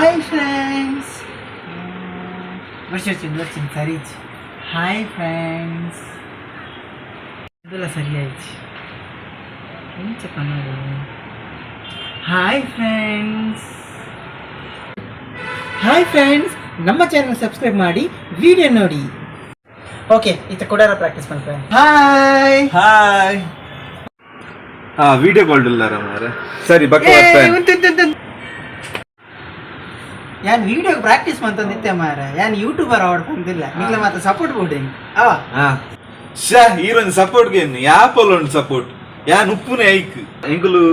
Hi friends, ವರ್ಷ ವರ್ಷ ಸರಿ. ಹಾಯ್ ಫ್ರೆಂಡ್ಸ್, ಅದೆಲ್ಲ ಸರಿ ಆಯ್ತು. ಎಂಚ ಪನ್ನೋಡು? Hi friends, hi friends, ನಮ್ಮ ಚಾನಲ್ ಸಬ್ಸ್ಕ್ರೈಬ್ ಮಾಡಿ, ವಿಡಿಯೋ ನೋಡಿ. ಓಕೆ, ಇತ್ತ ಕೊಡಾರ ಪ್ರಾಕ್ಟೀಸ್ ಮಾಡ್ತಾರೆ. ಹಾಯ್. ಹಾಯ್. ಹಾ, ವಿಡಿಯೋ ಕಾಲ್ ಇಲ್ಲಾರ ಮಾರೆ. ಸರಿ, ಬಕ್ಕ ಬರ್ತಾನೆ. ಯಾನ್ ವಿಡಿಯೋ ಪ್ರಾಕ್ಟೀಸ್ ಮಂತಂದಿತ್ತೆ ಮಾರ. ಯಾನ್ ಯೂಟ್ಯೂಬರ್ ಅವಡ್ ಬಂದಿಲ್ಲ. ನಿಗ್ಲ ಮಾತ್ರ ಸಪೋರ್ಟ್ ಬೋಡಿ ಅವ. ಹಾ ಶಾ, ಈರೊಂದು ಸಪೋರ್ಟ್ ಗೇನ್ ಯಾಪಲ್ ಒಂದು ಸಪೋರ್ಟ್. ಯಾನ್ ಉಪ್ಪುನೆ ಐಕ್ ಎಂಕುಲು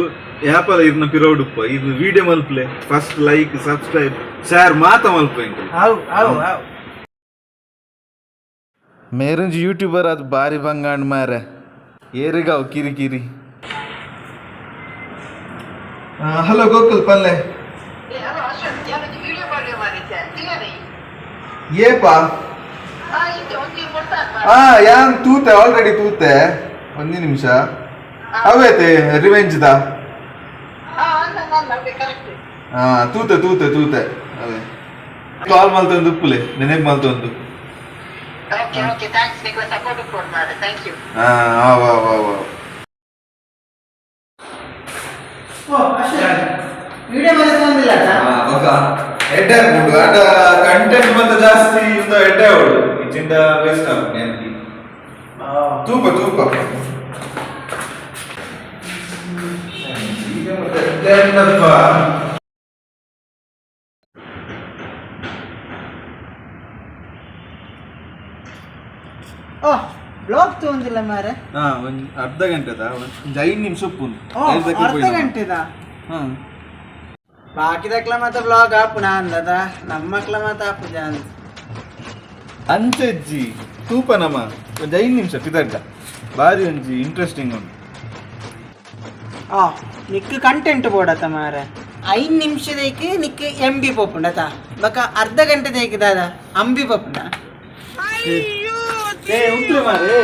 ಯಾಪಲ್ ಇರ್ನ ಪಿರೋಡ್ ಉಪ್ಪ. ಇದು ವಿಡಿಯೋ ಮಲ್ಪ್ಲೆ. ಫಸ್ಟ್ ಲೈಕ್, ಸಬ್ಸ್ಕ್ರೈಬ್, ಶೇರ್ ಮಾತ ಮಲ್ಪ ಎಂಕುಲು. ಅವು ಅವು ಅವು. ಮೇರಂಜಿ ಯೂಟ್ಯೂಬರ್ ಅದು ಬಾರಿ ಬಂಗಾಂಡ್ ಮಾರೆ. ಏರಿಗಾವ್ ಕಿರಿ ಕಿರಿ. ಹಲೋ ಗೋಕುಲ್, ಪಲ್ಲೆ. ಏಪಾ? ಹಾ, ಯಾನ್ ತೂತೆ, ಆಲ್ರೆಡಿ ತೂತೆ. ಒಂದು ನಿಮಿಷ, ಅವೇತೆ ರಿವೆಂಜ್ ದಾ. ಹಾ, ತೂತೆ ತೂತೆ ತೂತೆ. ಅವೇ ಕಾಲ್ ಮಲ್ತೊಂದು ಉಪ್ಪುಲೆ, ನೆನೆಗ್ ಮಲ್ತೊಂದು. ಹಾ, ವಾ ವಾ ವಾ. ಓ ಅಶ್ವಿನ್, ವಿಡಿಯೋ ಬಂದಿಲ್ಲ. ಎಡ್ಡೆ ಆಗ್ಬಿಡು ಅಡ. ಕಂಟೆಂಟ್ ಮತ್ತೆ ಜಾಸ್ತಿ ಇಂದ ಎಡ್ಡೆ ಅವಳು ಇಚ್ಚಿಂದ ವೇಸ್ಟ್ ಆಗ್ಬಿಟ್ಟು. ತೂಪ ತೂಪ. ಈಗ ಮತ್ತೆ ಎಡ್ಡೆ ಆಗ್ಲಪ್ಪ. ಓ, ಬ್ಲಾಗ್ ತಗೊಂಡಿಲ್ಲ ಮಾರೆ. ಹಾ, ಒಂದ್ ಅರ್ಧ ಗಂಟೆದ, ಒಂದ್ 5 ನಿಮಿಷ ಉಪ್ಪು. ಓ, ಅರ್ಧ ಗಂಟೆದ. ಬಾಕಿದಕ್ಲ ಮಾತ ಬ್ಲಾಗ್ ಆಪುನ ಅಂದದ, ನಮ್ಮ ಮಕ್ಳ ಮಾತ ಆಪುಜ ಅಂತ. ಅಂಚೆಜ್ಜಿ, ತೂಪ ನಮ. ಒಂದ್ 5 ನಿಮಿಷ ಪಿದಡ್ಡ. ಬಾರಿ ಒಂಜಿ ಇಂಟ್ರೆಸ್ಟಿಂಗ್ ಉಂಟು. ಆ ನಿಕ್ ಕಂಟೆಂಟ್ ಬೋಡತ್ತ ಮಾರೆ. 5 ನಿಮಿಷದಕ್ಕೆ ನಿಕ್ ಎಂ ಬಿ ಪೋಪುಂಡತ, ಬಕ ಅರ್ಧ ಗಂಟೆದಕ್ಕೆ ದಾದ ಅಂಬಿ ಪೋಪುಂಡ. ಏ, ಉಂತ್ರೆ ಮಾರೆ.